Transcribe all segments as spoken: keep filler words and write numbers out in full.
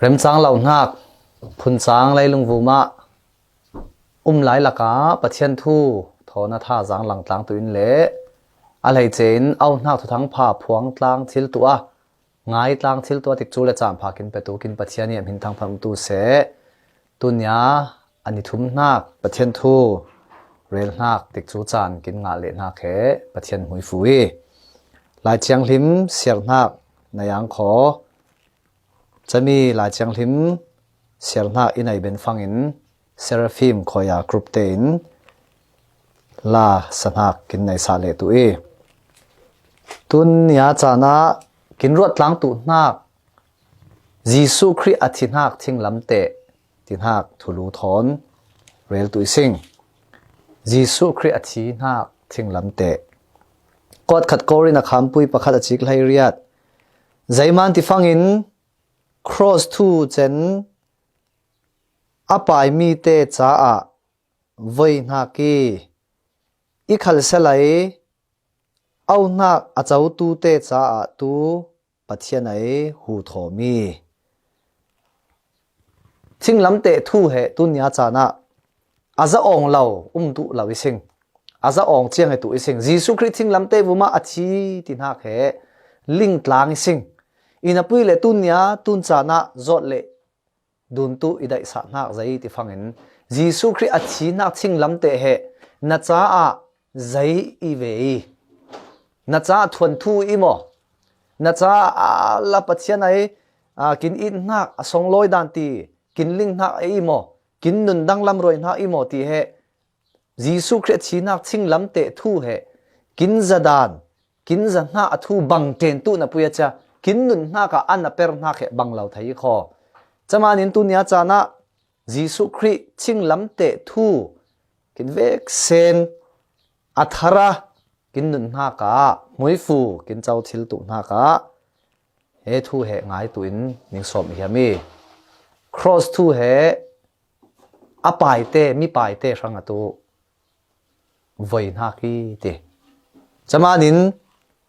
Remcang lo hnak, phunchang leilung vumah um lai lakah Pathian thu thawn a tha zang langtlang tu in le a hleice in auhnak thuthang pha phuang tlang thil tu a, ngai tlang thil tu a tikcu le caan pha kin petu kin Pathian i a hmin thangphan tu seh. Tunia a ni thum hnak Pathian thu rel hnak tikcu caan kin ngah leh hnak he Pathian hmuifu i Lai Thianghlim siar hnak na yang khaw cami Lai Thianghlim siar hnak i nei ben fangin Seraphim Choir group tein la sa hnak kin nei sa leh tu i tunia caan ah kin ruat tlang tu hnak Jesuh Khrih a thi hnak thinglamteh ti hnak thulu thawn rel tu i sing. Jesuh Khrih a thi hnak thinglamteh. Kawt khat Korin a khampui pakhat a cik hleiriat. Zeiman ti fangin cross thu cen a paimi te caah voi hnak i i khalselai auhnak a cotu te caah tu Pathian ei hu thawmi thinglamteh thu he tunia caan ah a za awng lo um duh lo i sing. A za awng ciang he tu i sing. Jesuh Khrih thinglamteh vumah a thi ti hnak he lingtlang i sing. I na pui le tunia tun caan ah zawt le dun tu i daihsah hnak zei ti fangin Jesuh Khrih a thi hnak thinglamteh he na caah zei i ve i na caah thuanthu i maw? Na caah a la Pathian ei kin it hnak a songlawi dan ti kin ling hnak ei i maw? Kin nun danglam ruai hnak i maw ti he Jesuh Khrih a thi hnak thinglamteh thu he kin za dan kin za hna a thu bang ṭen tu na pui a cia kin nun hnak ah an a per hnak he bang lo thei i khaw. Camanin tunia caan ah Jesuh Khrih thinglamteh thu kin vek sen a thara kin nun hnak ah hmuifu kin co thil tu hnak ah he thu he ngai tu in ning sawm i hiam i cross thu he a paite, mi paite hrang a tu voi hnak i ti. Camanin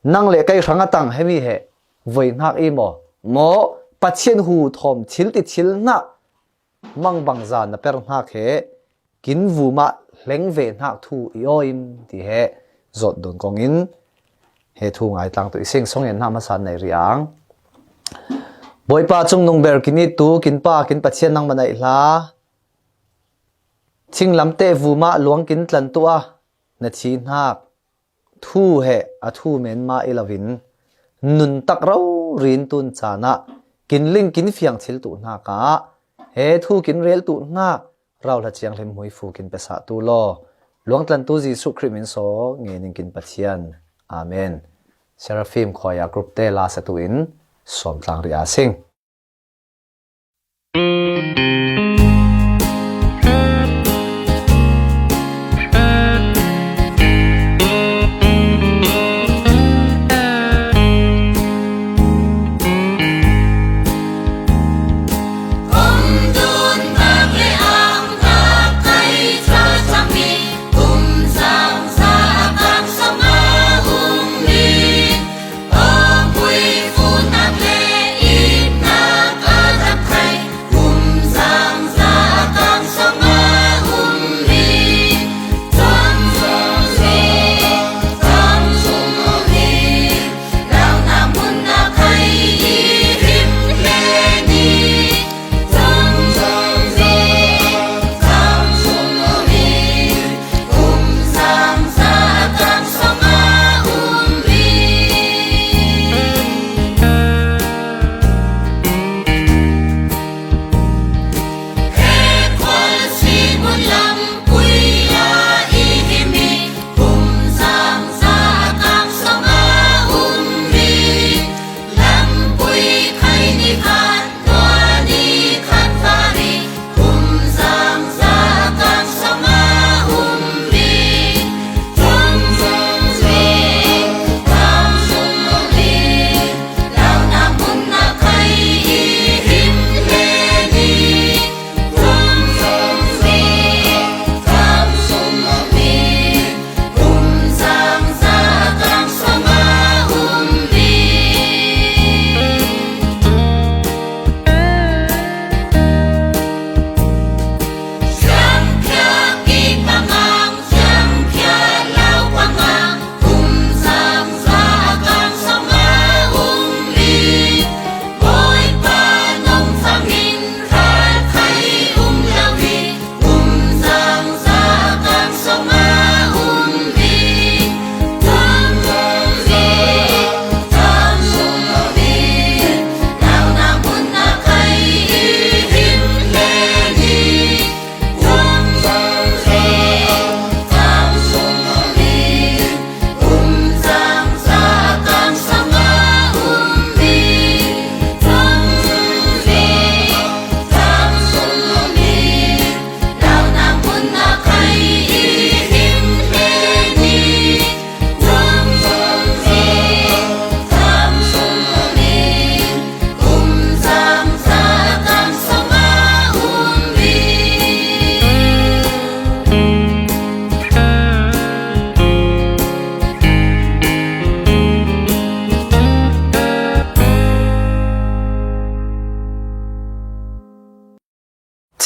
nang le kei hrang a tang hemi he voi hnak i maw? Maw Pathian hu thawm thil ti thil hnak mangbangza na per hnak he kin vumah hleng ve hnak thu i awim ti he zawt dun kongin he thu ngai tlang tu i sing. Song en hna hmasa nei riang. Bawipa, cungnung ber kin it tu kin pa kin Pathian nangmah na i hla. Thinglamteh vumah luang kin tlan tu a na thi hnak thu he a thu men mah i loin nun tak rori in tun caan ah kin ling kin fiang thil tu hnak ah he thu kin rel tu hnak rauhla cianghlim hmuifu kin pesa tu law luangtlantu Jesuh Khrih min saw ngenin kin Pathian. Amen. Seraphim Choir group te la sa tu in sawm tlang ri a sing.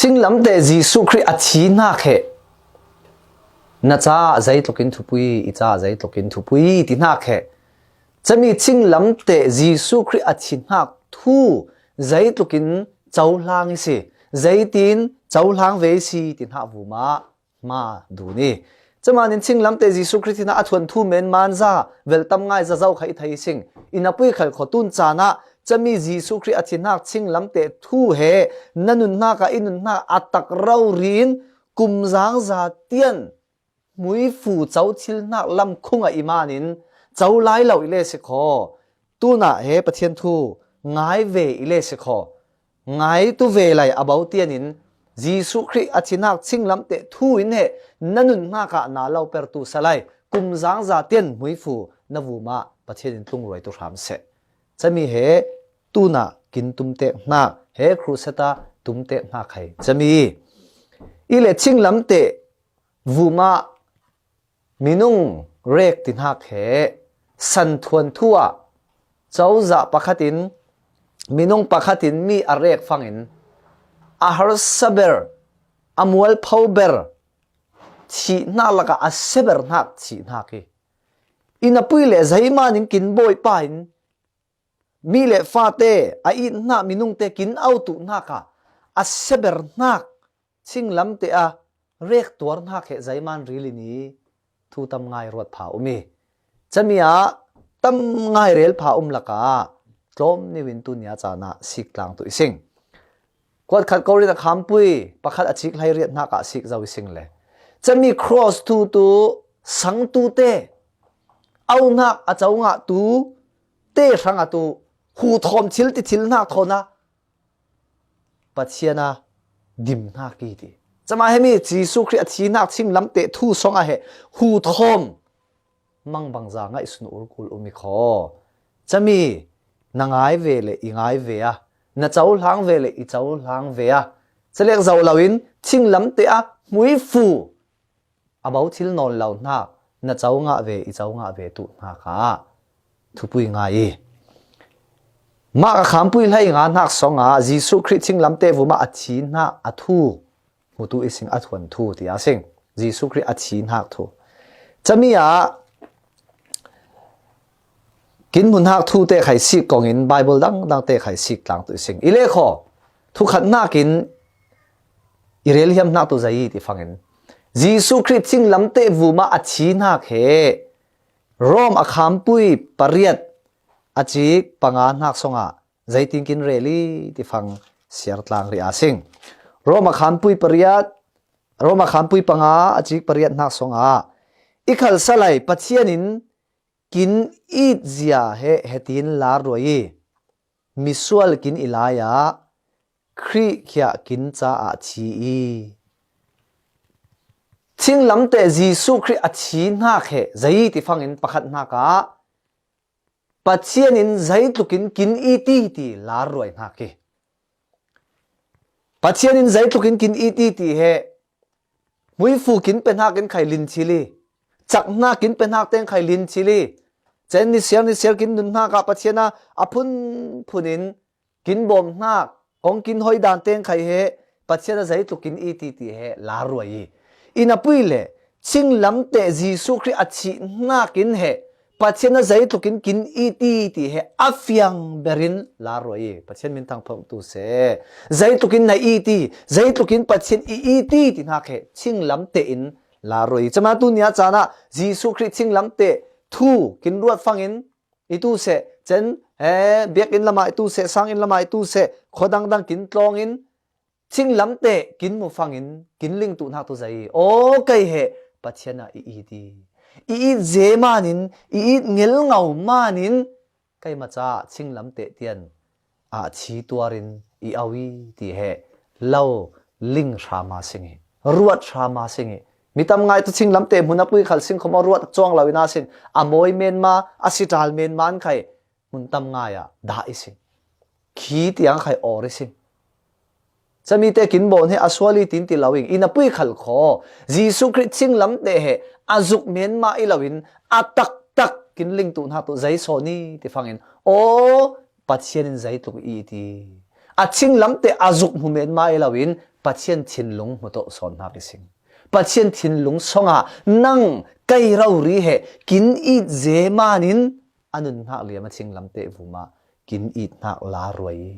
Thinglamteh Jesuh Khrih a thi hnak he na ca zeitlukin thupui, i ca zeitlukin thupui ti hnak he. Cami thinglamteh Jesuh Khrih a thi hnak thu zeitlukin cohlang i si, zeitin cohlang ve i si ti hnak vumah hma dun i. Camanin thinglamteh Jesuh Khrih thihnak a thuan thu menman za veltam ngai za zo kha i thei sing. I napui khal kho tun caan ah cami Jesuh Khrih a thihnak thinglamteh thu he na nunhnak ah i nunhnak a tak rori in kumzang za tian hmuifu co thilhnak lam khung ah i manin co lai lo i le si kho. Tunah he Pathian thu ngai ve i le si kho. Ngaitu ve lai a bo tianin Jesuh Khrih a thihnak thinglamteh thu in he na nunhnak ah na lo pertu sa lai. Kumzang za tian hmuifu na vumah Pathian in tlungruaitu hram seh. Cami he tunah kin tumtek hnak he crusade a tumtek hnak hai cami i le thinglamteh vumah minung rek ti hnak he santhuan thu ah cozah pakhatin minung pakhatin mi a rek fangin a harsa ber, a mualpho ber, thih hnak lakah a sia ber hnak thih hnak i. I napui le zeimanin kin bawipa in mi le fate a it hnak minungte kin autu hnak ah a sia ber hnak thinglamteh a rek tuar hnak he zeiman rili ni thu tam ngai ruat pha um i. Cami ah tam ngai rel pha um lakah tlawm niwin tunia caan ah sik tlang tu i sing. Kuat khat Korin a khampui pakhat a cik hlei riat hnak ah sik zo i sing le. Cami cross thu tu sangtute, auhnak a congah tu te hrang a tu hu thawm thil ti thil hnak thawn a Pathian a dim hnak i ti. Cama hemi Jesuh Khrih a thi hnak thinglamteh thu song a he hu thawm mangbangza ngaihsun urkul um i kho. Cami na ngai ve le i ngai ve a, na cohlang ve le i cohlang ve a, calek zo loin thinglamteh a hmuifu a bo thil nawn lo hnak na co ngah ve, i co ngah ve tu hnak ah thupui ngai i. Mark a khampui hlei nga hnak song ah Jesuh Khrih thinglamteh vumah a thi hnak a thu hmutu i sing, a thuan thu ti a sing. Jesuh Khrih a thi hnak thu cami ah kin hmu hnak thu te khai sik kongin Bible dangdang te khai sik tlang tu i sing. I le kho thukhat hnakin i rel hiam hnak tu zei ti fangin Jesuh Khrih thinglamteh vumah a thi hnak he Rom a khampui pariat a cik panga hnak song ah zeitin kin rel i ti fang siar tlang ri a sing. Rom a khampui pariat, Rom a khampui panga a cik pariat hnak song ah i khalsa lai Pathian in kin it zia he hetin lar ruai i, misual kin i lai ah Khrih khiah kin caah thi i. Thinglamteh Jesuh Khrih a thi hnak he zei ti fangin pakhat hnak ah Pathian in zeitlukin kin i ti ti lar ruai hnak i. Pathian in zeitlukin kin i ti ti he hmuifu kin pe hnak in khai lin thil i, cak hnak kin pe hnak teng khai lin thil i, cen nisiar nisiar kin nun hnak ah Pathian a a phunphun in kin bawm hnak, kong kin hoi dan teng khai he Pathian a zeitluk kin i ti ti he lar ruai i. I napui le thinglamteh Jesuh Khrih a thih hnak in he Pathian a zeitlukin kin i ti ti he a fiang berin lar ruai i. Pathian min thangphawk tu seh. Zeitlukin na i ti, zeitlukin Pathian i i ti ti hnak he thinglamteh in lar ruai i. Cama tunia caan ah Jesuh Khrih thinglamteh thu kin ruat fangin i tu seh, cen he biakinn lamah i tu seh, sanginn lamah i tu seh, khua dangdang kin tlawng in thinglamteh kin mu fangin kin ling tu hnak tu zei i. Aw kei he Pathian a i i ti, i it ze manin, i it ngelngau manin keima caah thinglamteh tian ah thi tuarin i au i ti he lo ling hrama sing i, ruat hrama sing i. Mi tam ngai tu thinglamteh hmun a pui khal sing khawm aw ruat cuang lo in a sin, a mawi menma, a sital menma an khai hmun tam ngai ah dah i sing. Khi tiang khai awr i sing. Cami te kin bawn he a sual i tin ti lo in, i napui khal kho Jesuh Khrih thinglamteh he a zuk menma i lo in a taktak kin ling tu hnak tu zei sawn i ti fangin aw Pathian in zeitluk i ti. A thinglamteh a zuk hmu menma i lo in Pathian thinlung hmuh tawh sawn hnak i sing. Pathian thinlung songah nang kei rori he kin it ze manin a nunnak liam a thinglamteh vumah kin it hnak la ruai i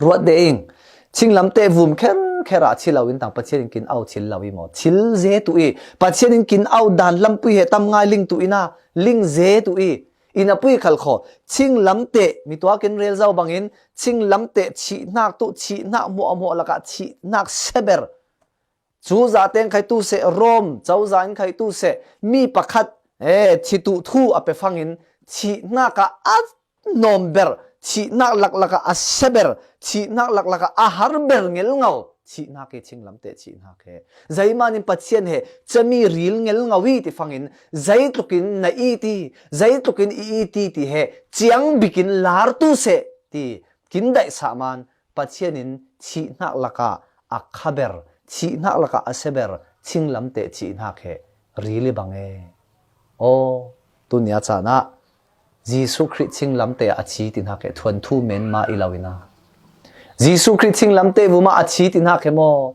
ruat deh ing. Thinglamteh vum kherkher ah thi lo in tang Pathian in kin au thil lo i maw? Thil ze tu i Pathian in kin au dan lampui he tam ngai ling tu ina ling ze tu i ina pui khal kho. Thinglamteh mi tuak in rel zo bangin thinglamteh thihnak tu thihnak hmuahhmuah lakah thihnak seber. Cu zaten khai tu seh, Rom cozah in khai tu seh, mi pakhat, eh, thi tu thu a pe fangin thihnak ah a nomber, thihnak laklak ah a seber, thihnak laklak ah a harber ngelngo. Thihnak i thinglamteh thihnak he. Zeiman in Pathian he cami ril ngelngo i ti fangin, zeitlukin na i ti, zeitlukin i i ti ti he, ciang bikin lar tu seh ti, kin daihsah man, Pathian in thihnak lakah a khaber, thihnak lakah a seber, thinglamteh thihnak he rili bang e. Aw, tunia caan ah Jesuh Khrih thinglamteh a thi ti hnak he thuanthu menma i lo ina. Jesuh Khrih thinglamteh vumah a thi ti hnak he maw?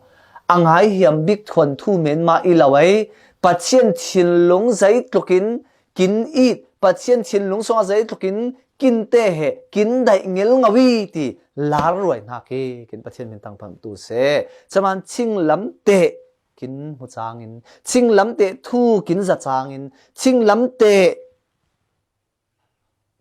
A ngaihiam bik thuanthu menma i lo ei. Pathian thinlung zeitlukin kin it, Pathian thinlung sungah zeitlukin kin te he, kin daih ngelngo i ti lar ruai hnak hi kin Pathian min thangphat tu seh. Caman thinglamteh kin hmu cangin, thinglamteh thu kin za cangin, thinglamteh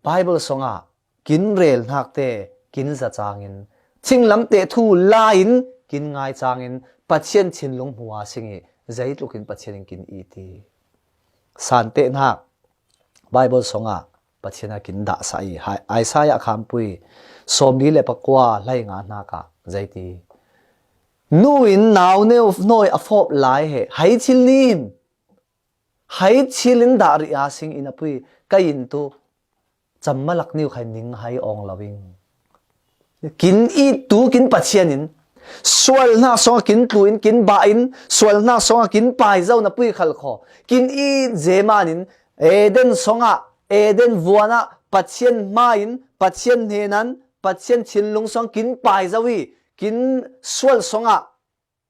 Bible songah kin rel hnak te kin za cangin, thinglamteh thu la in kin ngai cangin, Pathian thinlung hmu a sing i, zeitlukin Pathian in kin i ti. Santeh hnak Bible songah Pathian a kin dahsah i, hai, Isaiah khampui sawmli le pakua hlei nga hnak ah zeiti. Nu in nau neu hnawi a fawp lai he, hai thil nim, hai thil in dah rih a sing in a pui, ka in tu, cammalak niu khai ning hai awng lo ing. Kin it tu kin Pathian in, sual hnak songah kin tlu in, kin bah in, sual hnak songah kin pai zo na pui khal kho. Kin it ze manin, Eden songah, Eden vuan ah Pathian hma in, Pathian hnenan, Pathian thinlung song kin pai zo i, kin sual songah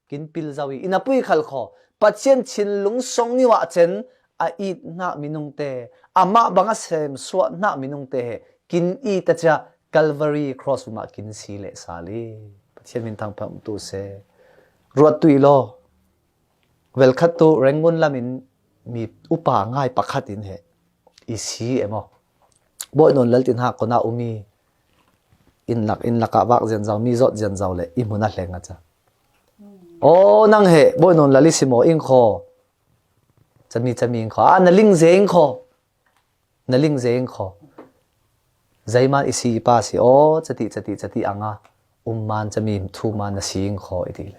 kin pil zo i, ina pui khal kho. Pathian thinlung song niu ah cen a it hnak minung te, amah bang a sem suah hnak minung te he, kin i ta cia Calvary Cross vumah kin si le sal i. Pathian min thangphat tu seh. Ruat tu i law. Velkhat tu Rangoon lam in mi upa ngai pakhat in he i si e maw? Bawi nawn lal ti hnak kona um i, inn lak, inn lakah vak zianzau, mi zawt zianzau le i hmun a hleng a ca. Aw, nang he bawi nawn lal i si maw ing kho? Cami, cami ing kho. Ah, na ling ze ing kho. Na ling ze ing kho. Zeiman i si i pa si aw, cati, cati, cati anga um man cami thu man na si ing kho i ti le.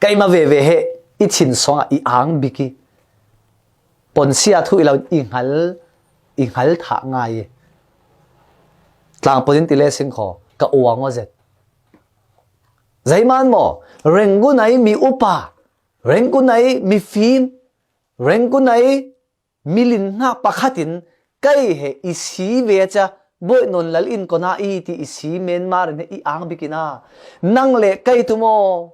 Keimah veve he i thin songah i ang bik i. Ponsia thu i lo i hngal, i hngal thah ngai i. Tlangpon in ti le sing kho, ka uang aw zet. Zeiman maw, Rangoon ai mi upa, Rangoon ai mi fim, Rangoon ai mi lin hnak pakhat in kei he i si ve a cia, bawi nawn lal in kona i ti i si menmar in he i ang bik ina. Nang le kei tu maw?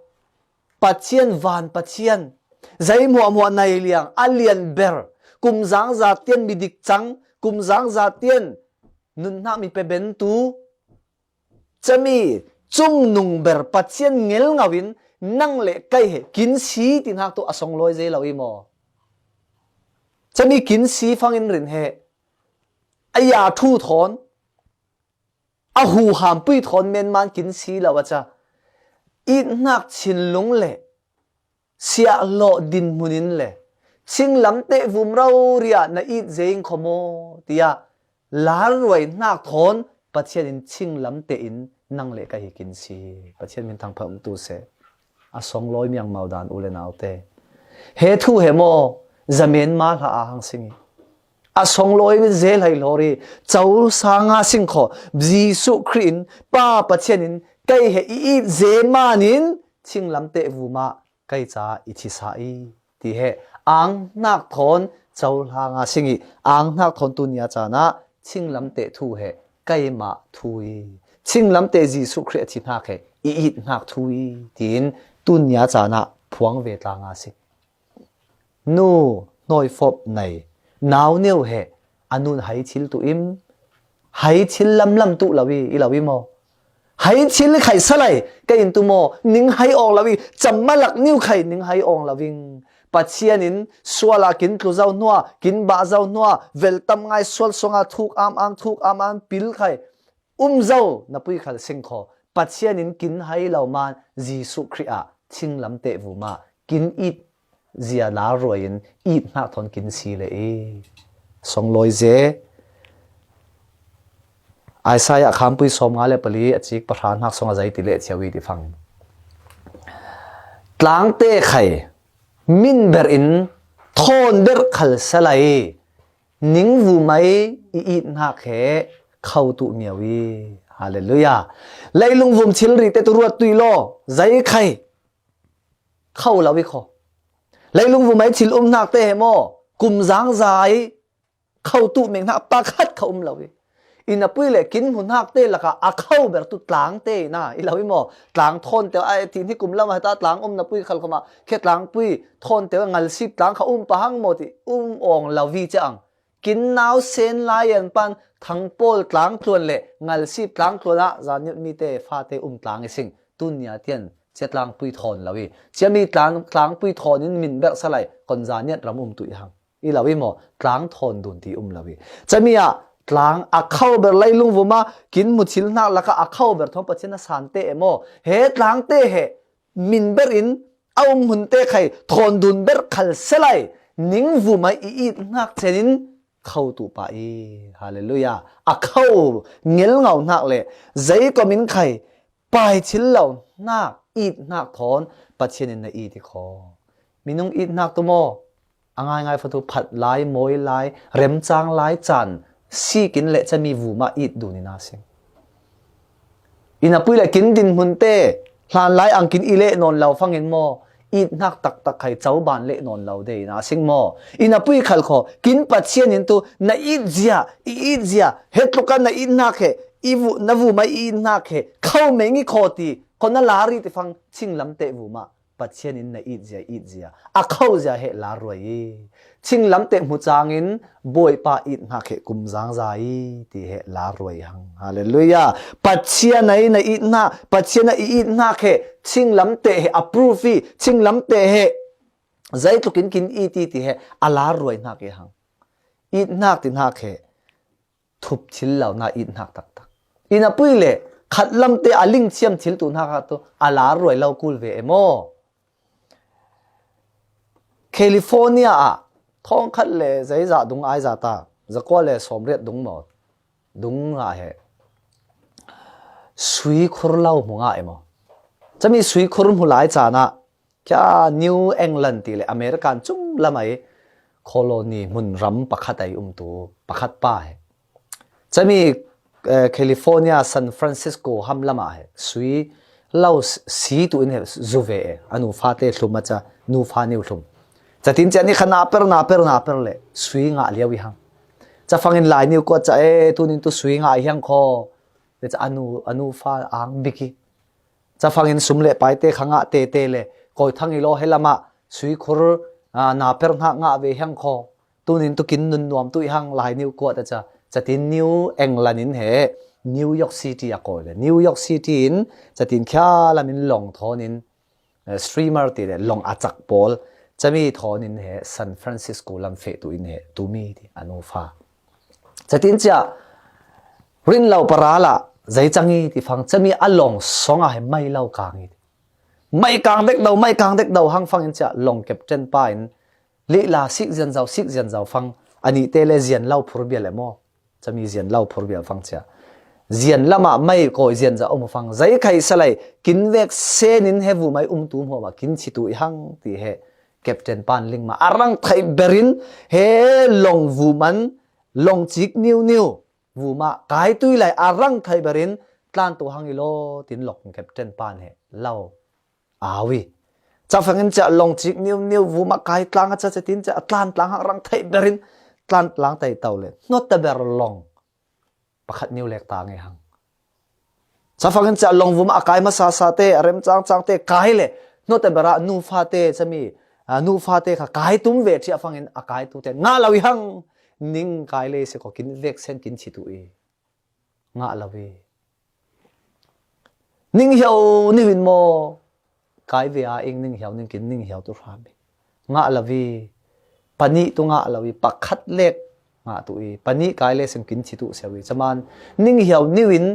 Pathian van Pathian, zei hmuahhmuah nai liang, a lian ber, kum zangza tian mi dik cang, kum zangza tian nun hnak mi pe ben tu, cami, cung nung ber Pathian ngelngo in nang le kei he kin si ti hnak tu a songlawi zei lo i maw? Cami kin si fangin rin he, a ya thu thawn, a huham pui thawn menman kin si lo a ca. It hnak thinlung le siah lawh dinhmun in le thinglamteh vum rori ah na it zei ing kho maw? Tiah lar ruai hnak thawn Pathian in thinglamteh in nang le ka hi kin si. Pathian min thangphat um tu seh. A songlawi miangmau dan u le naute. He thu he maw, zaman ma hla a hang sing i, a songlawi zel hai lori, co sanga sing kho, Jesuh Khrih in, Pa Pathian in, kei he i it ze manin, thinglamteh vumah kei ca i thisa i, ti he ang hnak thawn co hlanga sing i, ang hnak thawn tunia caan ah thinglamteh thu he keimah thu i, thinglamteh Jesuh Khrih a thi hnak he i it hnak thu i, tiin tun nia caan ah phuang ve tlang a si. Nu, hnoifop nei, nau neu he, a nun hai thil tu im, hai thil lamlam tu lo i, i lo i maw? Hai thil khai salai, ka in tu maw, ning hai awng lo i, cam malak niu khai ning hai awng lo ing. Pathian in sual ah kin tlu zo hnuah, kin bah zo hnuah, veltam ngai sual song ah thuk am am, thuk am am, pil khai um zo na pui khal sing kho. Pathian in kin hai lo man Jesuh Khrih ah thinglamteh vum ah kin it zia lar ruai in it hnak thawn kin si le i. Song lawi ze. Isaiah khampui sawm nga le pali a cik pahra hnak song a zei ti le thiau i ti fang. Tlangte khai min ber in thawn ber khal salai ning vumai i it hnak he kho tu miau i. Hallelujah. Leilung vum thilri te tu ruat tui law, zei khai kho lo i kho. Leilung vumai thil um hnak te he maw, kum zang zai kho tu meng hnak pakhat kho um lo i. I na pui le kin hmu hnak te lakah a kho ber tu tlang te i na, i lo i maw? Tlang thawn te ai ti ni kum lam ah heta tlang um na pui khal khom ah khe tlang pui thawn te ngalsip tlang kha um pahang maw ti um awng lo vi ciang. Kin nau sen lai an pan thang pawl tlang tluan le ngalsip tlang tluan ah zan mi te fate um tlang i sing. Tun nia tian cia tlang pui thawn lo i. Cia mi tlang, tlang pui thawn in min ber salai kon zan ram um tu i hang. I lo i maw, tlang thawn dun ti um lo i. Cami ah tlang a kho ber leilung vum ah kin hmu thil hnak lakah a kho ber thawn Pathian a san te e maw? He tlang te he min ber in a um hmun te khai thawn dun ber khal salai ning vumai i it hnak cen in kho tu pah i. Hallelujah. A kho ngel ngau hnak le zei kom in khai pai thil lo hnak it hnak thawn Pathian in na it i kho. Minung it hnak tu maw? A ngaingai fatu phat lai, mawi lai, remcang lai caan sikin le cami vum ah it dun in a sing. I na pui le kin din hmun te hlan lai ang kin i leh nawn lo fangin maw? It hnak taktak khai coban leh nawn lo de in a sing maw? I na pui khal kho, kin Pathian in tu na it zia, i it zia, he tluk ah na it hnak he, i vu, na vumai i it hnak he kho meng i kho ti, kho na lar i ti fang thinglamteh vum ah Pathian in na it zia, it zia, a kho zia he lar ruai i. Thinglamteh hmu cangin Bawipa it hnak he kum zang za i ti he lar ruai hang. Hallelujah. Pathian a i na it hnak, Pathian a i it hnak he thinglamteh he a proof i, thinglamteh he zeitluk in kin it i ti he a lar ruai hnak i hang. It hnak ti hnak he thup thil lo na it hnak taktak. I na pui le khat lam te a ling thiam thil tu hnak ah tu a lar ruai lo kul ve e maw? California ah thawng khat le zeizah dung ai za ta, zakua le sawmriat dung maw? Dung ngah he. Sui khur lo hmu ngah e maw? Cami sui khur hmu lai caan ah kia New England ti le American cung lam ai colony hmun ram pakhat ai um tu pakhat pa he. Cami, eh, California, San Francisco ham lam ah he sui lo s-, si tu in he zu ve e. A nu fate hlum a ca, nu fa niu hlum. Catin cia ni kha na per, na per, na per le sui ngah liau i hang. Ca fangin lai niu kuat ca e, tunin tu sui ngah i hiang kho. Le ca a nu, a nu fa ang bik i. Ca fangin sum le paite kha ngah tete le, kawi thang i law he lam ah sui khur, ah, na per hnak ngah ve hiang kho. Tunin tu kin nun nuam tu i hang lai niu kuat a ca. Catin New England in he New York City a kawi le. New York City in catin khia lam in long thawn in, eh, streamer ti le long a cak pawl. Cami thawn in he San Francisco lam feh tu in he tumi ti a nu fa. Catin cia rin lo para la zei cang i ti fang cami a long song a he mai lo kang i ti. Mai kang dek do, mai kang dek do hang fangin cia long captain pa in lih la sik zian zau, sik zian zau fang a nih te le zian lo phur bial e maw? Cami zian lo phur bial fang cia. Zian lam ah mai kawi zian zau um fang. Zei khai salai kin vek sen in he vumai um tu hmuah kin chi tu i hang ti he captain pan ling ma a rang thai berin he long vuman long cik niu niu vumah kai tui lai a rang thai berin tlan tu hang i law tin long captain pan he lo au i. Ca fangin cia long cik niu niu vumah kai tlang a ca catin cia a tlan tlang hang rang thai berin tlan tlang tai tau le hnot ta ber long pakhat niu lek ta nge hang. Chafangin ca longvum a kai hmasasate, a remcangcangte kai le, note bera nufate cami, a, nufate kha kai tum ve ṭhiah fangin a kai tute ngah lo i hang, ning kai le si ko kin vek sen kin chi tu i. Ngah lo i. Ning hiau ni win maw? Kai ve a ing ning hiau ning kin ning hiau tu hram i. Ngah lo i. Panih tu ngah lo i. Pakhat lek ngah tu i. Panih kai le sen kin chi tu siau i. Caman ning hiau ni win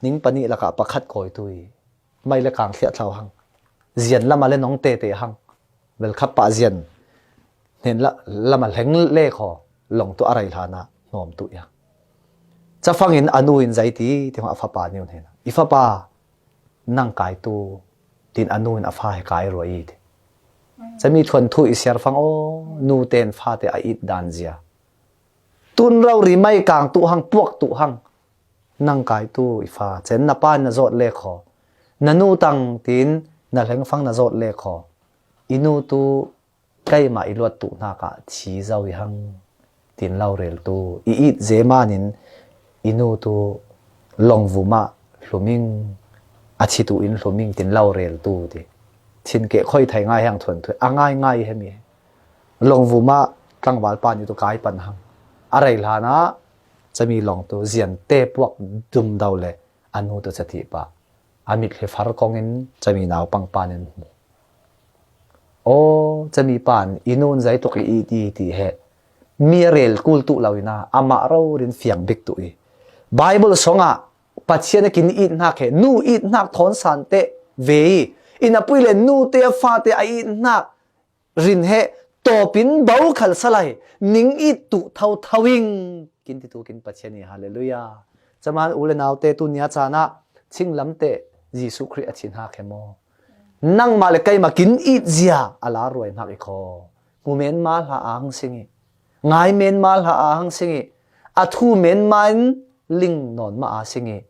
ning panih lakah pakhat kawi tu i. Mai le kang thliah thlau hang. Zian lama le nong tete hang. Velkhat pah zian. Hnen la, lama hleng le khaw. Long tu a rei hlana. Nuam tu i hang. Cafangin a nu in zei ti, ti hong a fapa niu hnen. I fapa, nang kai tu, tin a nu in a fa he kai rua i ti. Cami thuan thu i siar fang aw, nu ten fa te a it dan zia. Tun rau ri mai kang tu hang, puak tu hang. Nang kai tu i fa, cen na pa in na zawt le khaw. Na nu tang tin, na hleng fang na zawt le khaw. I nu tu keimah i luat tuh hnakah thi zo i hang, tin lo rel tu. I it ze manin i nu tu longvumah hluming, a thi tu in hluming, tin lo rel tu ti. Thin keh khoi thei ngai hang thuan thuai. A ngai ngai hemi. Longvumah tlangval pa ni tu kai pan hang. A rei hlana cami long tu zian te puak dum dau le a nu tu cati pa. A mit hi far kongin cami naupang pan in hmu. Aw, cami pan, i nun zai tuk i it i ti he. Mi a rel kul tuh lo ina, amah rau rin fiang bik tuh i. Bible songah, Pathian a kin it hnak he, nu it hnak thawn san te ve i. Ina pui le nu te a fa te a it hnak rin he, tawpin bo khal salai, ning it tuh tho tho ing. Kin ti tu kin Pathian i, halleluiah. Caman u le nau te tu nia cana, chinglam te Jesuh Khrih a thi hnak he maw? Nangmah le keimah kin it zia a la ruai hnak i khaw. Mu men mal ha a hang sing i. Ngai men mal ha a hang sing i. A thu men ma in ling nawn ma a sing i.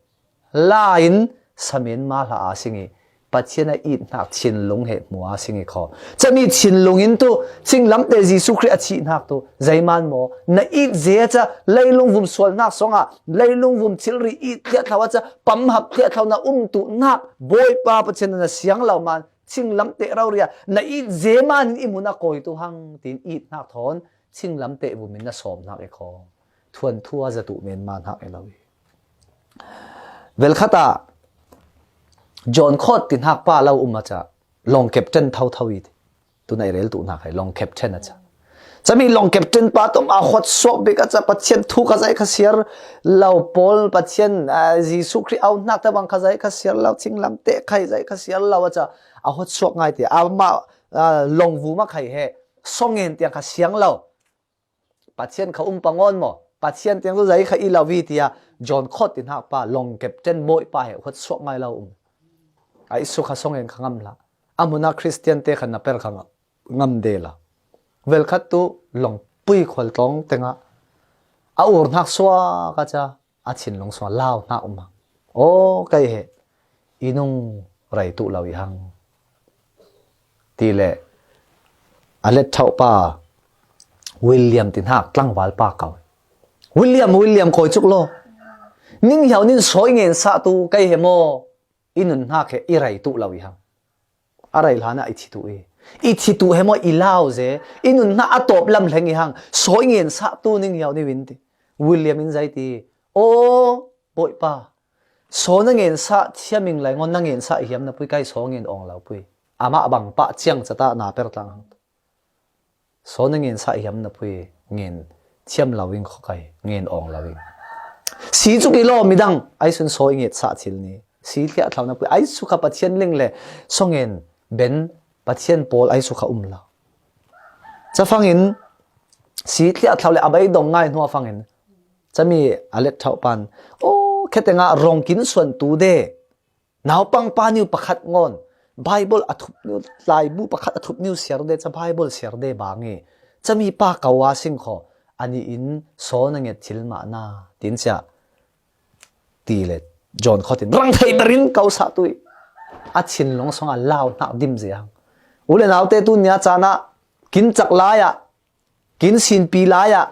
La in sa men mal ha a sing i. Pathian a it hnak thinlung he hmu a sing i khaw. Cami thinlung in tu, chinglam te Jesuh Khrih a thi hnak tu, zeiman maw, na it ze a ca, leilung vum sual hnak songah, leilung vum thilri it tliat thlau a ca, pam hap tliat thlau na um tuh hnak, Bawipa Pathian na siang lo man, chinglam te rauria, na it ze manin i mun a kawi tu hang, tin it hnak thawn, chinglam te vum in na sawm hnak i khaw. Thuan thu a zatu men ma hnak i lo i. Velkhat ah, John Khawt ti hnak pa lo um a ca, long captain tho tho i ti. Tuna i rel tu hnak hai, long captain a ca. Cami long captain pa tom a hot suak bik a ca, Pathian thu kha zai kha siar lo, Paul Pathian, ah, Jesuh Khrih au hnak te bang kha zai kha siar lo, chinglam te khai zai kha siar lo a ca, a hot suak ngai ti. Amah, ah, long vum a khai he, songen tiang kha siang lo. Pathian kha um pangawn maw? Pathian tiang tu zai kha i lo vi tia John Khawt ti hnak pa long captain Bawipa he hot suak ngai lo um. A i su kha songen kha ngam hlah. A hmuna Khristian te kha na per kha ngam, ngam de la. Velkhat tu long pui khual tawng tengah a ur hnak suak a ca a thinlung sungah lau hna um a. Aw, kei he i nung rei tuh lo i hang. Ti le a let thauh pa William ti hnak tlangval pa kau. William, William kawi cuk law. Ning hiau nin sawi ngen sah tu kei he maw? I nun hnak he i rei tuh lo i hang. A rei hlan ah i thi tuh i. I thi tuh he maw i lau ze. I nun hna a tawp lam hleng i hang. Sawi ngen sah tu ning hiau ni win ti. William in zai ti. Aw, Bawipa. Saw na ngen sah thiam ing lai ngawn na ngen sah hiam na pui kai saw ngen awng lo pui. Amah bang pah ciang cata na per tlang hang. Saw na ngen sah hiam na pui ngen thiam lo ing khaw kai, ngen awng lo ing. Si cuk i law midang, ai sun saw i nget sah thil ni. Si thliah thlau na pui, ai su kha Pathian ling le, saw ngen ben Pathian pawl ai su kha um lo. Cafangin, si thliah thlau le a beidong ngai hnuah fangin, cami a let thauh pan, aw, khetengah rong kin suan tu de. Naupang pa niu pakhat ngawn, Bible a thup niu, laibu pakhat a thup niu siar de, ca Bible siar de bang i, cami pa kau a sing khaw, ani in saw na nget thil mah na, tin cia, ti le, John Khawt in, rang thei berin kau sah tu i, a thinlung song a lau hnak dim ziang. U le nau te tu nia cana, kin cak lai ah, kin sinpi lai ah,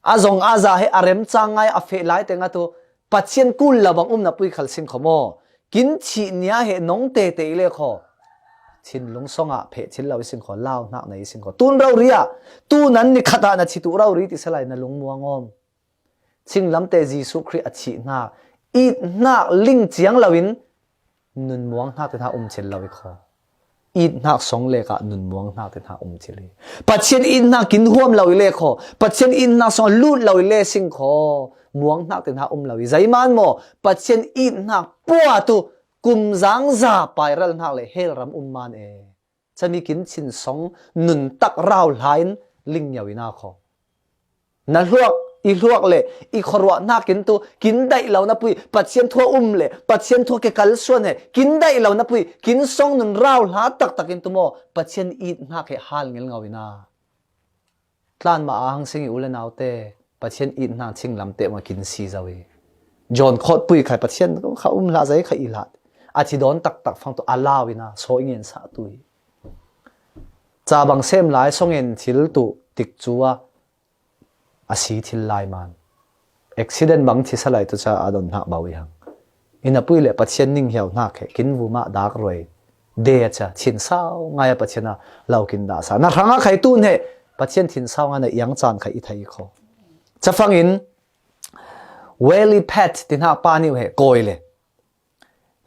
a zong a za he a remcang ngai a feh lai tengah tu, Pathian kul lo bang um napui khal sing kho maw. Kin thih nia he nong tete i le kho. Thinlung song ah pheh thil lo i sing kho, lau hnak nei i sing kho. Tun rori ah, tu nan ni khat ah na thih tu rori ti salai na lungmuang om. Chinglamte Jesuh Khrih a thih hnak, it hnak ling ciang lo in nun muang hnak te hna um thil lo i kho. It hnak song lek ah nun muang hnak te hna um thil i. Pathian it hnak kin huam lo i le kho. Pathian it hnak song lut lo i le sing kho. Muang hnak te hna um lo i. Zeiman maw? Pathian it hnak pua tu kum zang za pairal hnak le hell ram um man e. Cami kin thin song nun tak rau hla in ling ngiau i na kho. Na hluak, i hluak le i khuaruah hnakin tu kin daih lo napui, Pathian thu a um le Pathian thu a ke kalsuan he kin daih lo napui, kin song nun rau hla taktak in tu maw, Pathian it hnak he hal ngel ngau i na. Tlan mah a hang sing i u le naute, Pathian it hnak chinglamte maw kin si zo i. John Khawt pui khai Pathian kha um hlah zei kha i hlah. A thi dawn taktak fang tu a lau i na, saw i ngen sah tu i. Ca bang sem lai song en thil tu tik cu a, a si thil lai man. Accident bang thi salai tu ca a don hnak bau i hang. I napui le Pathian ning hiau hnak he kin vumah dak ruai. De a ca thin sau ngai a Pathian a lo kin dah sa. Na hrang a khai tu he Pathian thin sau ngai na iang caan khai i thei kho. Cafang in Welly Pat ti hnak pa nih he kawi le.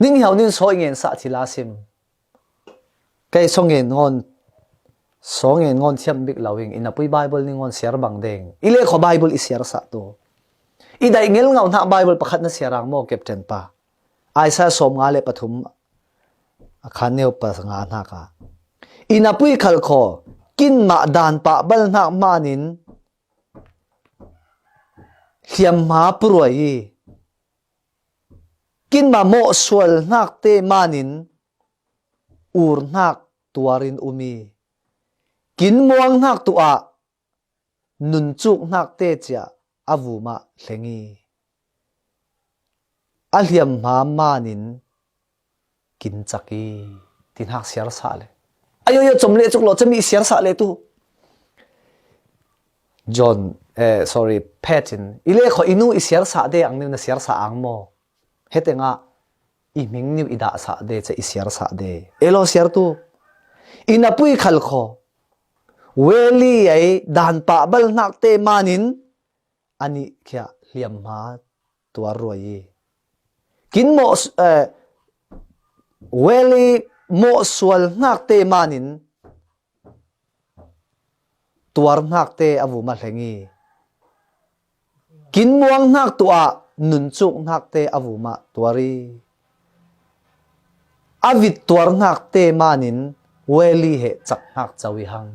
Ning hiau nin saw i ngen sah thil a sim. Kei song ngen ngon, song ngen ngon thiam bik lo in, i napui Bible ning ngon siar bang deng. I le kho Bible i siar sah tu. I daih ngel ngau hnak Bible pakhat na siar ang maw, Captain pa. Isaiah sawm nga le pathum a khan neu pa nga hnak a. I napui khal kho, kin mah dan pah bal hnak manin hliam hma puruai i. Kin mah mawh sual hnak te manin ur hnak tuar in um i, kin muang hnak tu ah nun cuk hnak te cia a vumah hleng i, a hliam hma manin kin cak i, ti hnak siar sah le. Ayo, yo, com le cuk lo, cami i siar sah le tu. John, eh, sorry, Pat in, i le kho i nu i siar sah de, ang neu na siar sah ang maw. Hetengah i hming niu i dah sah de, ca i siar sah de. Elo siar tu. I napui khal kho. Welly ai dan pah bal hnak te manin, a nih khia hliam hma tuar ruai i. Kin mawh s-, eh, Welly mawh sual hnak te manin tuar hnak te a vumah hleng i. Kin muang hnak tu ah nun cuk hnak te a vumah tuar i. A vit tuar hnak te manin Welly he cak hnak co i hang.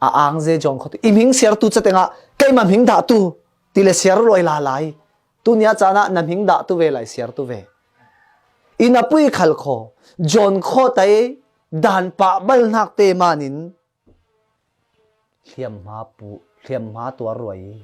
A ang ze John Khawt i hming siar tu catengah keimah hming dah tu ti le siar ruai lalai. Tu nia caan ah na hming dah tu ve lai siar tu ve. I napui khal kho John Khawt ai dan pah bal hnak te manin hliam hma pu, hliam hma tuar ruai i.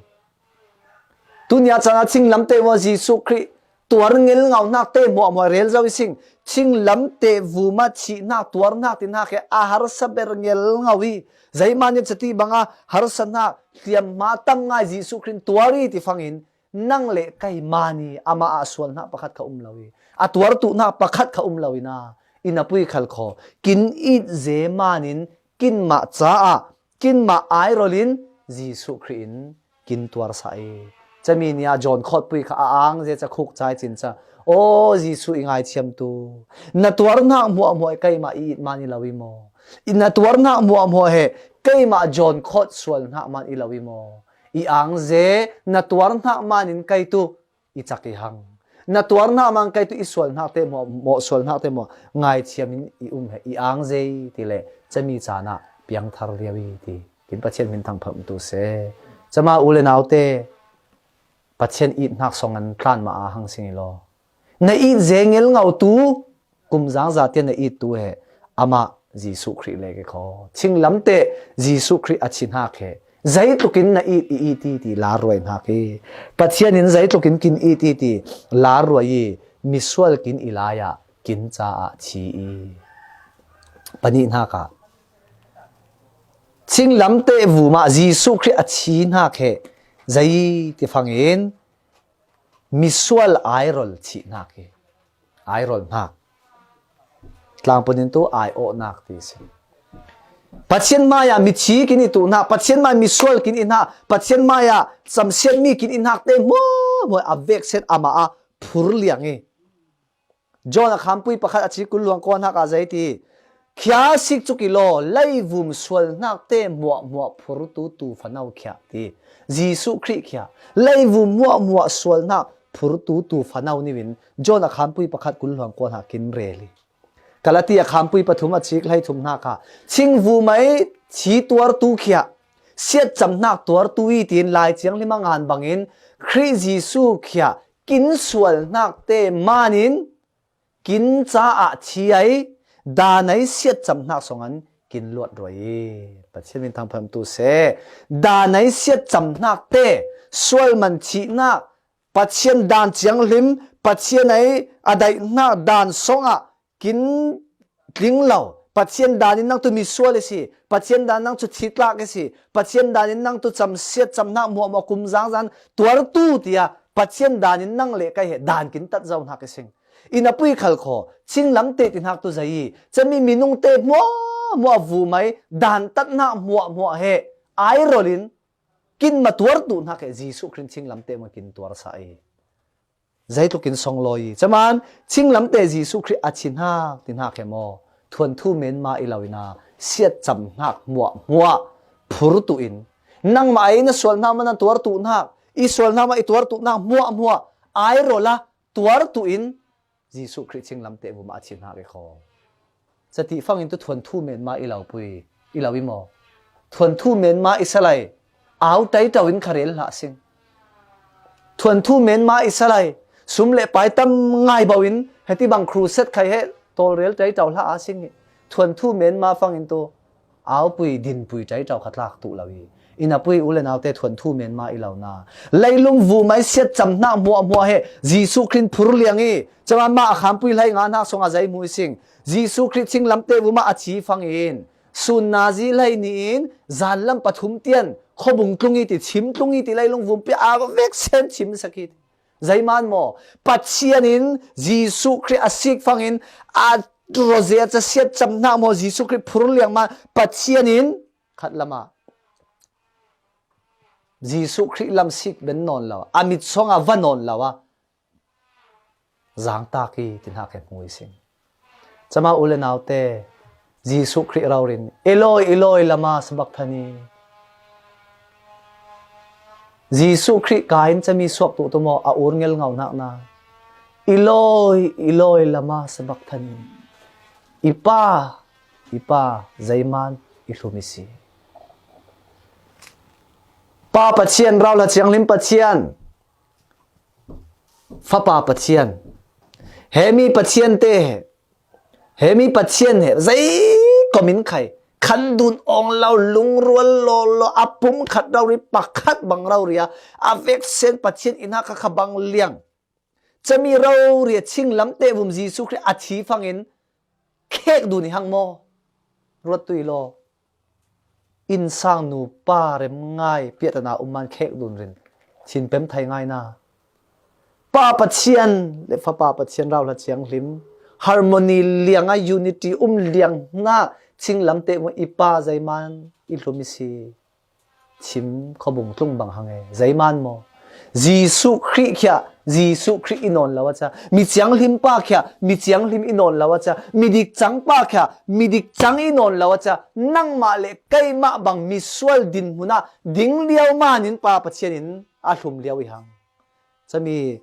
Tu nia caan ah chinglamte maw Jesuh Khrih tuar ngel ngau hnak te hmuahhmuah rel zo i sing. Chinglamte vumah thih hnak tuar hnak ti hnak he a harsa ber ngel ngau i. Zeimah nih cati bang a harsa hnak hliam hma tam ngai Jesuh Khrih tuar i ti fangin nang le keimah nih amah ah sual hnak pakhat kha um lo i. A tuar tu hnak pakhat kha um lo i na. I napui khal kho. Kin it ze manin kin mah caah kin mah ai rol in Jesuh Khrih in kin tuar sah i. Cami nia John Khawt pui kha a ang ze ca khuk cai cin ca. O Jesuh i ngaithiam tu. Na tuar hnak hmuahhmuah keimah i it man i lo i maw? I na tuar hnak hmuahhmuah he keimah John Khawt sual hnak man i lo i maw? I ang ze na tuar hnak manin kei tu i cak i hang. Na tuar hnak man kei tu i sual hnak te maw, mawh sual hnak te maw, ngaithiam in i um he i ang zei ti le cami caan ah piang thar lio i ti. Kin Pathian min thangpham tu se. Cama u le naute Pathian it hnak song an tlan mah a hang sing i law. Na it ze ngel ngau tu, kum zangza tian na it tu he, amah Jesuh Khrih le ke kho. Chinglamte Jesuh Khrih a thi hnak he. Zeitlukin na it i it i ti lar ruai hnak i. Pathian in zeitlukin kin it i ti lar ruai i, misual kin i lai ah kin caah thi i. Panih hnak ah. Chinglamte vumah Jesuh Khrih a thi hnak he. Zei ti fangin Misual airol thihnak hi. Airol hnak. Tlangpun in tu aiawhnak ti si. Pathian hmaiah mithi kin i tuh hnak, Pathian hmaiah misual kin i hnak, Pathian hmaiah camsiatmi kin i hnak te hmuahhmuah a vekset amah ah phur liang i. John a khampui pakhat a ci kul luang kua hnak ah zei ti. Khia sik cuk i law, leivum sual hnak te hmuahhmuah phurtu tu fanau khia ti. Jesuh Khrih khia. Leivum hmuahhmuah sual hnak phurtu tu fanau niwin John a khampui pakhat kul luang kua hnak kin rel i. Galati a khampui pathum a cik hlei thum hnak ah. Chingvum ai thi tuartu khia. Siatcam hnak tuartu i tiin Lai Thianghlim a ngan bangin Khrih Jesuh khia kin sual hnak te manin kin caah thi ai, daan ai siatcam hnak songan kin luat ruai i. Pathian min thangphamtu seh. Daan ai siatcam hnak te, sual man thihnak, Pathian daan thianghlim, Pathian ai a daih hnak daan songah kin tling lo. Pathian daan in nang tu misual i si, Pathian daan nang cu thitlak i si, Pathian daan in nang tu camsiat cam hnak hmuahhmuah kum zangzan tuartu tiah Pathian daan in nang le kei he daan kin tat zo hnak i sing. Inn a pui khal kho, chinglam te ti hnak tu zei i, cami minung te hmuahhmuah vumai daan tat hnak hmuahhmuah he airol in kin ma tuartu hnak he Jesuh Khrih chinglam te ma kin tuar sa i. Zeitluk in song lawi i, caman chinglam te Jesuh Khrih a thi hnak ti hnak he maw, thuanthu menma i lo ina, siat cam hnak hmuahhmuah phurtu in, nangmah ai na sual hnak ma nan tuartu hnak, i sual hnak ma i tuartu hnak hmuahhmuah airol a tuartu in Jesuh Khrih chinglam te vumah a thi hnak i kho. Cati fangin tu thuanthu menma i lo pui, i lo i maw? Thuanthu menma i salai, au taito in kharel hlah sing. Thuanthu menma i salai, sum le pai tam ngai bo in, heti bang crusade khai he, tawlrel taito hlah a sing i. Thuanthu menma fangin tu, aupui, dinpui taito kha tlak tuh lo i. Inn a pui u le naute thuanthu menma i lo na. Leilung vumai siat cam hnak hmuahhmuah he, Jesuh Khrih phur liang i, caman mah a khampui hlei nga hnak song a zei hmu i sing. Jesuh Khrih chinglam te vumah a thi fangin, sun nazi hlei ni in, zanlam pathum tian, khuabung tlung i ti, chim tlung i ti, leilung vumpi a vek sen chim sak i ti. Zeiman maw, Pathian in Jesuh Khrih a sik fangin, a rozia ca siat cam hnak maw, Jesuh Khrih phur liang man, Pathian in khat lamah Jesuh Khrih lam sik ben nawn lo, a mit song a va nawn lo a, zangtak i ti hnak he hmu i sing. Cama u le naute, Jesuh Khrih raurin, Eloi, Eloi, lama sabakthani. Jesuh Khrih ka in cami suak tu tu maw, a ur ngel ngau hnak na. Eloi, Eloi, lama sabakthani. I Pa, i Pa, zeiman i hlum i si. Pa Pathian, rauhla thianghlim Pathian, Fapa Pathian, hemi Pathian te he, hemi Pathian he, zei komin khai, khan dun awng lo, lungrual law law, a pum khat rori, pakhat bang rori a, a veksen Pathian i hnak kha kha bang liang. Cami rori a chinglam te vum Jesuh Khrih a thi fangin khek dun i hang maw? Ruat tu i law. Innsang nu pa rem ngai piahtana um man khek dun rin. Chin pem thai ngai na. Pa Pathian le Fapa Pathian rauhla thianghlim. Harmony liang a unity um liang hna chinglam te vum i Pa zeiman i hlum i si. Chim khuabung tlung bang hang e, zeiman maw? Jesuh Khrih khia, Jesuh Khrih i nawn lo a ca, mi thianghlim pa khia, mi thianghlim i nawn lo a ca, mi dik cang pa khia, mi dik cang i nawn lo a ca, nangmah le keimah bang misual dinhmun ah ding lio man in Pa Pathian in a hlum lio i hang. Cami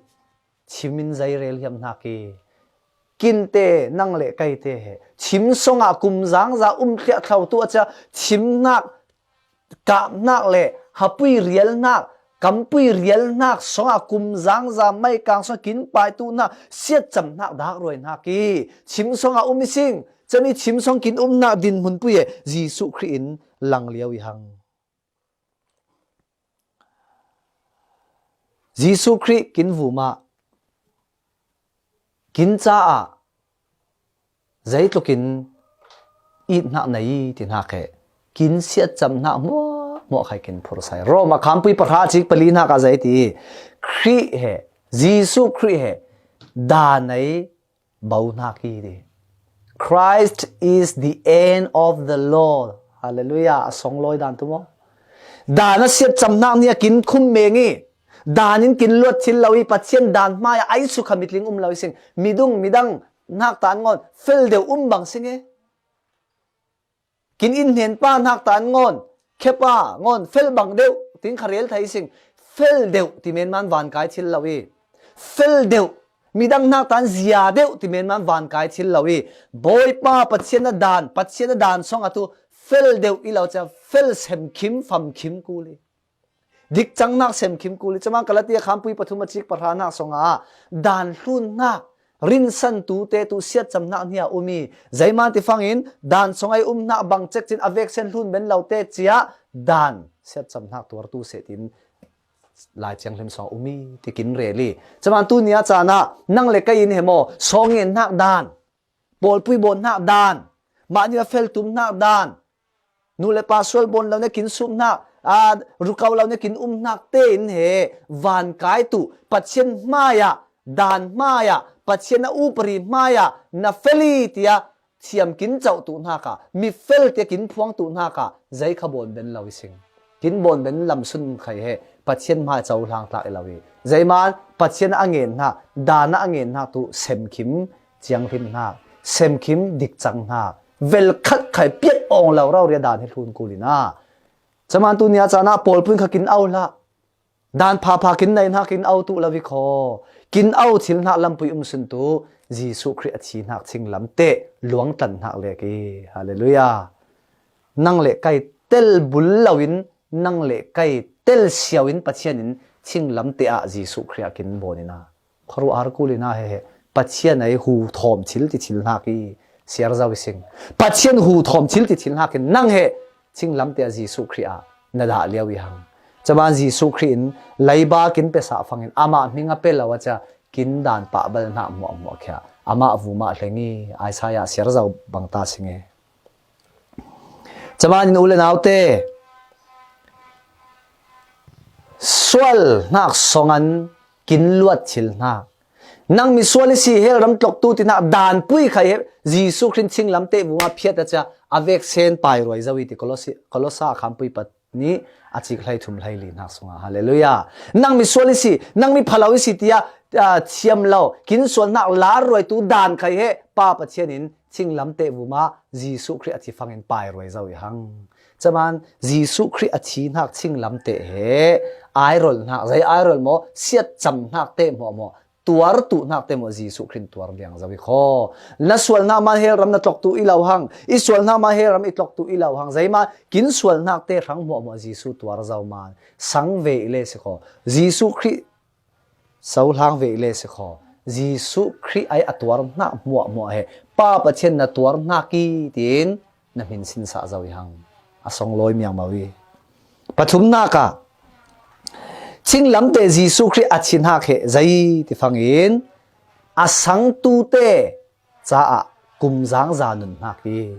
chim in zei rel hiam hnak i, kinte nang le keite he, chim song ah kum zangza um thliah thlo tu a ca, chim hnak, kah hnak le hapui rial hnak, kampui rial hnak song ah kum zangza mai kang song kin pai tu hnak, siat cam hnak dak ruai hnak i, chim song ah um i sing, cami chim song kin um hnak dinhmun pui e, Jesuh Khrih in lang lio i hang. Jesuh Khrih kin vumah, kin caah, zeitlukin it hnak nei ti hnak he, kin siat cam hnak hmuahhmuah khai kin phur sai. Rom a khampui pahra cik pali hnak ah zei ti, Khrih he, Jesuh Khrih he dan ei bau hnak hi ti. Christ is the end of the law. Halleluiah. A song lawi dan tu maw? Dan a siatcam hnak nih a kin khum meng i, dan in kin luat thil lo i, Pathian dan hmai ah ai sukha mitling um lo i sing. Midung midang hnak tan ngawn fel deuh um bang sing e. Kin in hnen pa hnak tan ngawn, khe pa ngawn fel bang deuh, tin kha rel thei sing. Fel deuh ti men man vankai thil lo i, fel deuh, midang hnak tan zia deuh ti men man vankai thil lo i, Bawipa Pathian a dan, Pathian a dan song a tu fel deuh i lo cia, fel semkhim, famkhim kul i, dikcang hnak semkhim kul i, caman Galatia khanpui pathum a cik pahra hnak song ah dan hlun hnak, rinsan tute tu siatcam hnak nih a um i, zeiman ti fangin dan song ei um hnak bang cek cin a veksen hlun ben lo te cia dan siatcam hnak tuartu seh tin Lai Thianghlim song a um i ti kin rel i. Caman tu nia caan ah nang le kei in he maw, song ngen hnak dan, pawlpui bawn hnak dan, mahni a fel tum hnak dan, nu le pa sual bawn lo nia kin sup hnak, aa, rukau lo nia kin um hnak tein he vankai tu Pathian hmai ah, dan hmai ah, Pathian a upadi hmai ah na fel i tiah thiam kin cauh tu hnak ah, mi fel tiah kin phuang tu hnak ah zei kha bawn ben lo i sing. Kin bawn ben lam sun khai he Pathian hmai cohlang tlak i lo i, zeiman Pathian a ngen hnak, dan a ngen hnak tu semkhim, cianghlim hnak, semkhim dikcang hnak, velkhat khai piat awng lo rauria dan hi hlun kul in a. Caman tu nia caan ah pawlpui in kha kin au hlah. Dan phapha kin nei hnak kin au tu lo i khaw. Kin au thil hnak lampui um sun tu Jesuh Khrih a thi hnak thinglam teh luangtlan hnak lek i. Halleluiah. Nang le kei tel bul lo in, nang le kei tel siau in Pathian in thinglam teh ah Jesuh Khrih ah kin bawn in a. Khuaruah har kul in a he, he Pathian ei hu thawm thil ti thil hnak i siar zo i sing. Pathian hu thawm thil ti thil hnak in nang he thinglam teh ah Jesuh Khrih ah na dah lio i hang. Caman Jesuh Khrih in leiba kin pe sah fangin amah hming a pe lo a cia kin dan pah bal hnak hmuahhmuah khia amah vumah hleng i, Isaiah siar zo bang ta sing e. Caman in u le naute, sual hnak song an kin luat thil hnak. Nang mi sual i si, hell ram tlok tu ti hnak dan pui khai he Jesuh Khrih thinglam teh vumah phiat a cia a veksen pairuai zo i ti Kolosi-, Kolosa khanpui pa nih a cik hlei thum hlei li hnak sungah. Halleluiah. Nang mi sual i si, nang mi phalo i si tiah, ah, thiam lo, kin sual hnak lar ruai tu dan khai he Pa Pathian in thinglam teh vumah Jesuh Khrih a thi fangin pairuai zo i hang. Caman Jesuh Khrih a thi hnak thinglam teh he airol hnak, zei airol maw, siatcam hnak teh hmuahhmuah, tuar tu hnak teh maw Jesuh Khrih in tuar liang zo i khaw. Na sual hnak man hell ram na tlok tu i lo hang, i sual hnak man hell ram i tlok tu i lo hang, zeiman kin sual hnak teh hrang hmuahhmuah Jesuh tuar zo man sang ve i le si khaw. Jesuh Khrih cohlang ve i le si khaw. Jesuh Khrih ai a tuar hnak hmuahhmuah he Pa Pathian na tuar hnak i tiin na hmin sinsah zo i hang. A song lawi miangmo i. Pathum hnak ah, thinglam teh Jesuh Khrih a thi hnak he zei ti fangin a sangtu te caah kumzang za nun hnak i.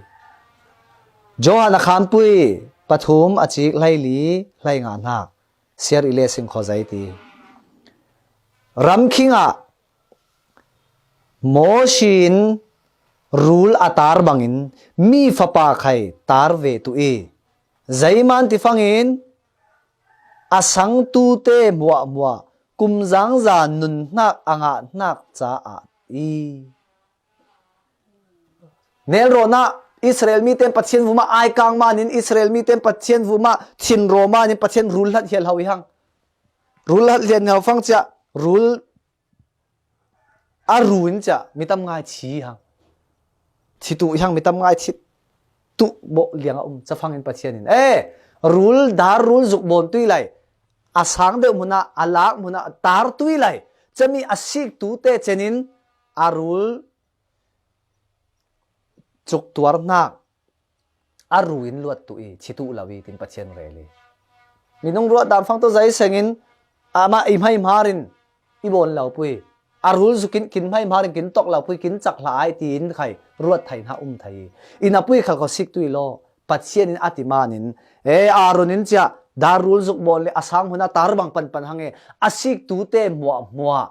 Johan a khanpui pathum a cik hlei li hlei nga hnak siar i le sing khaw zei ti. Ramkhing ah Mosi in rul a tar bangin mi fapa khai tar ve tu i, zeiman ti fangin a sangtu te hmuahhmuah kumzang za nun hnak a ngah hnak caah i. Nelrawn ah Israel mi ten Pathian vumah ai kang manin, Israel mi ten Pathian vumah thinraw manin Pathian rul hlat hial ho i hang. Rul hlat hial ho fang cia rul a ru in cia mi tam ngai thi hang. Thi tu i hang, mi tam ngai thi tu bawh liang a um. Cafang in Pathian in, eh, rul, dar rul zuk bawn tu i lai, a sang deuh hmun ah, a lak hmun ah tar tu i lai, cami a sik tu te cenin a rul cuk tuar hnak a ru in luat tu i, thi tu lo i, tin Pathian rel i. Minung ruat dan fang tu zei sengin amah i hmai hmar in i bawn lo pui. A rul zukin kin hmai hmar in kin tok lo pui, kin cak hlah ai tiin khai ruat thei hna um thei i. Inn a pui khal kho sik tu i law, Pathian in a ti manin, e, Aaron in cia dar rul zuk bawn le a sang hmun a tar bang panpan hang e, a sik tu te hmuahhmuah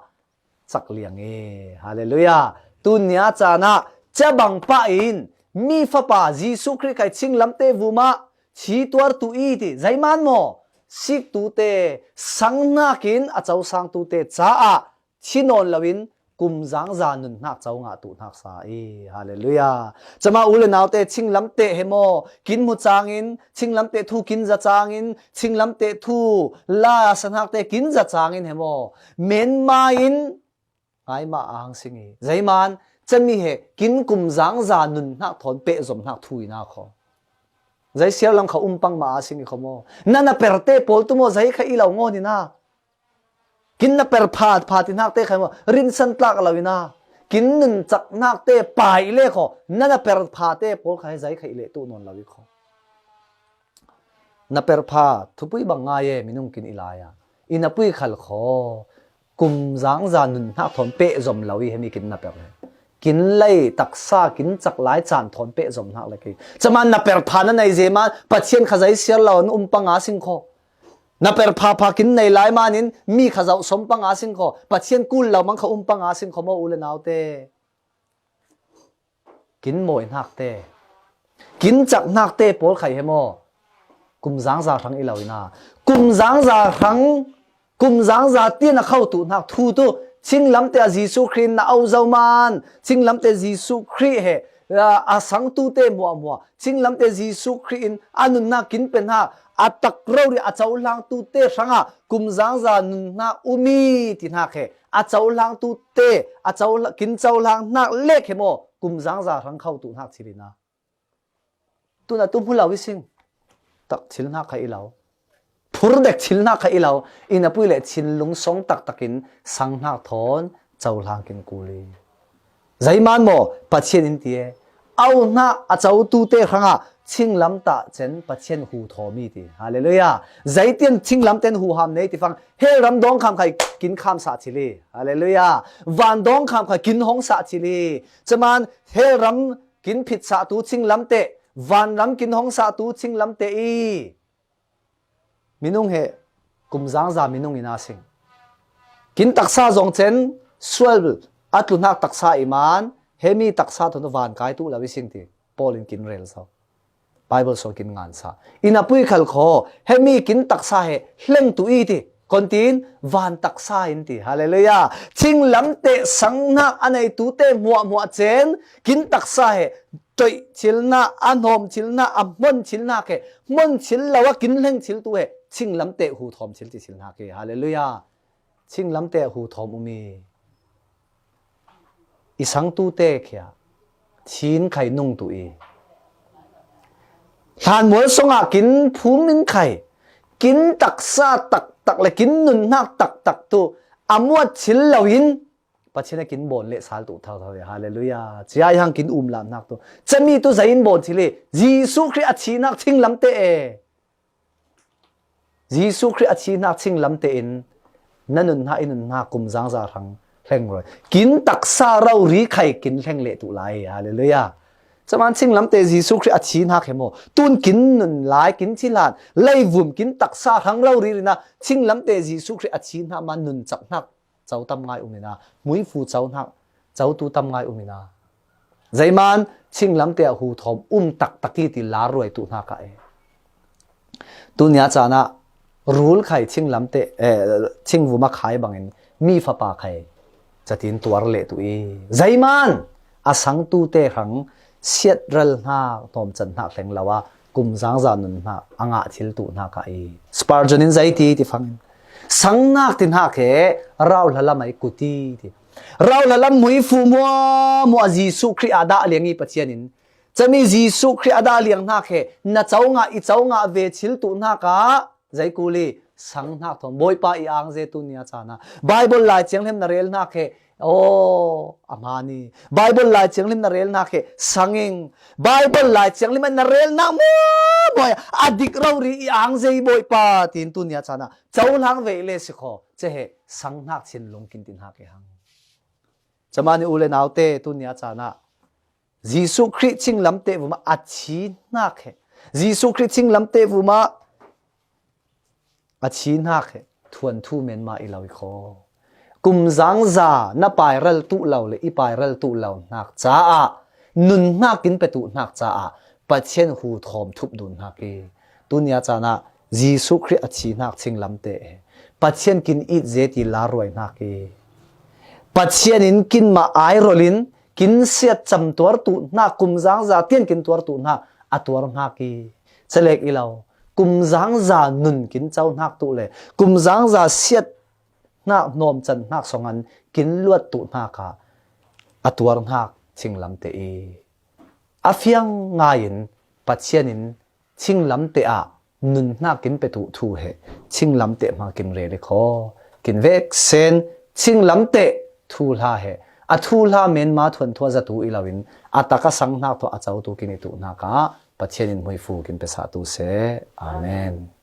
cak liang e. Halleluiah. Tun nia caan ah cabang pah in mi fapa Jesuh Khrih khai chinglamte vumah thi tuartu i ti zeiman maw siktute sanghnakin a cosangtute caah thi nawn loin kumzangza nunhnak co ngah tuhnak sa i. Halleluiah. Cama u le naute chinglamte he maw kin hmu cangin chinglamte thu kin za cangin chinglamte thu la sanhakte kin za cangin he maw menma in ngai mah a hang sing i. Zeiman cami he kin kumzangza nunhnak thawn pehzomhnak thu i na kho. Zei siar lam kha um pang mah a sing i kho maw? Na na perte pawl tu maw zei kha i lo ngawn i na. Kin na per pha pha tinhakte kha maw rinsan tlak lo i na. Kin nuncaknakte pai le kho na na per phate pawl kha he zei kha i leh tuh nawn lo i kho. Na per pha thupui bang ngai e minung kin i lai a. I na pui khal kho. Kumzangza nunhnak thawn pehzom lo i hemi kin na per he. Kin lei taksa kin cak lai caan thawn pehzomhnak le kei. Cama na per pha na nei zeman Pathian kha zei siar lo an um pang a sing kho. Na per pha pha kin nei lai manin mi kha zoh som pang a sing kho. Pathian kul lo mang kha um pang a sing kho maw u le naute. Kin mawinhakte kin caknakte pawl khai he maw? Kumzangza hrang i lo i na. Kumzangza hrang kumzangza tian a khotuhnak thu tu chinglamte a Jesuh Khrih in na au zo man chinglamte Jesuh Khrih he a sangtute hmuahhmuah chinglamte Jesuh Khrih in a nunnak kin penhak a tak rori a cohlangtute hrangah kumzangza nunhnak um i tinhak he a cohlangtute a cohla kin cohlang hnak lek he maw kumzangza hrang khotuhnak thil i na. Tuna tu hmu lo i sing. Tak thil hnak kha i lo. Phur dek thil hnak kha i lo. I na pui le thinlung song taktakin sanghnak thawn cohlang kin kul i. Zeiman maw Pathian in ti e. Au hnak a cotute hrangah chinglamtah cen Pathian hu thawm i ti. Halleluiah. Zeitian chinglamten huham nei ti fang hell ram dawngkham khai kin khamsah thil i. Halleluiah. Van dawngkham khai kin hongsah thil i. Caman hell ram kin phitsahtu chinglamte vanram kin hongsahtu chinglamte i. Minung he kumzangza minung i na sing. Kin taksa zong cen sual a tlunhak taksa i man hemi taksa thawn vankai tuh lo i sing ti Paul in kin rel zo. Bible sual kin ngansa i na pui khal kho hemi kin taksa he hleng tuh i ti. Kontin van taksa in ti. Halleluiah. Chinglamte sanghnak a neitute hmuahhmuah cen kin taksa he toih thilnak a hnawm thilnak a hmon thilnak he hmon thil lo a kin hleng thil tu he chinglamte hu thawm thil ti thilnak hi. Halleluiah. Chinglamte hu thawm um i. I sangtute khia thin khai nung tuh i. Hlanmual songah kin phum in khai kin taksa taktak le kin nunhnak taktak tu a muat thil loin Pathian a kin bawn le sal tuh thotho i. Halleluiah. Cia i hang kin umlamhnak tu cami tu zei in bawn thil i Jesuh Khrih a thihnak chinglamte e. Jesuh Khrih a thihnak chinglamte in na nunhnak i nunhnak kumzangza hrang hleng roi kin taksa rori khai kin hleng leh tuh lai. Halleluiah. Caman chinglamte Jesuh Khrih a thihnak he maw tun kin nun lai kin thihlan leivum kin taksa hrang rori rina chinglamte Jesuh Khrih a thihnak man nuncaknak co tam ngai um i na. Muifu co hnak co tu tam ngai um i na. Zeiman chinglamte a hu thawm um taktak i ti lar ruai tuh hnak ah e. Tunia caan ah rul khai chinglamte eh, chingvum a khai bangin mi fapa khai catin tuar leh tuh i. Zeiman a sangtute hrang siatral hnak tawmcan hnak hleng lo a kumzangza nun hnak a ngah thil tuh hnak ah i. Spurgeon in zei ti ti fangin sanghnak ti hnak he rauhlalam ai kut i ti. Rauhlalam muifu muahmuah Jesuh Khrih a dah liang i Pathian in cami Jesuh Khrih a dah liang hnak he na co ngah i co ngah ve thil tuh hnak ah zei kul i sanghnak thawn Bawipa i angze tunia caan ah Bible Lai Thianghlim na rel hnak he aw a hmaan i. Bible Lai Thianghlim na rel hnak he sanging Bible Lai Thianghlim na rel hnak muahmuah a dik rori i angze i Bawipa tin tunia caan ah cohlang ve i le si kho ce he sanghnak thinlung kin ti hnak he hang. Camani u le naute tunia caan ah Jesuh Khrih chinglamte vumah a thi hnak he Jesuh Khrih chinglamte vumah a thi hnak he thuanthu menmah i lo i kho. Kumzangza na pairal tuh lo le i pairal tuh lo hnak caah nun hnak in pe tuh hnak caah Pathian hu thawm thup dun hnak i tunia caan ah Jesuh Khrih a thi hnak chinglamteh he Pathian kin it zet i la ruai hnak i Pathian in kinmah ai rol in kin siat cam tuar tuh hnak kumzangza tian kin tuar tuh hnak a tuar hnak i calek i lo kumzangza nun kin co hnak tuh le kumzangza siat hnak hnawm can hnak songan kin luat tuh hnak ah a tuar hnak chinglamteh i a fiang ngai in Pathian in chinglamteh ah nun hnak kin pe tuh thu he chinglamteh hmang kin rel i kho kin vek sen chinglamteh thu hla he a thu hla menma thuanthu a zatu i lo in a tak a sang hnak thaw a co tu kin i tuh hnak ah Pathian in hmuifu kin pe sa tu seh. Amen.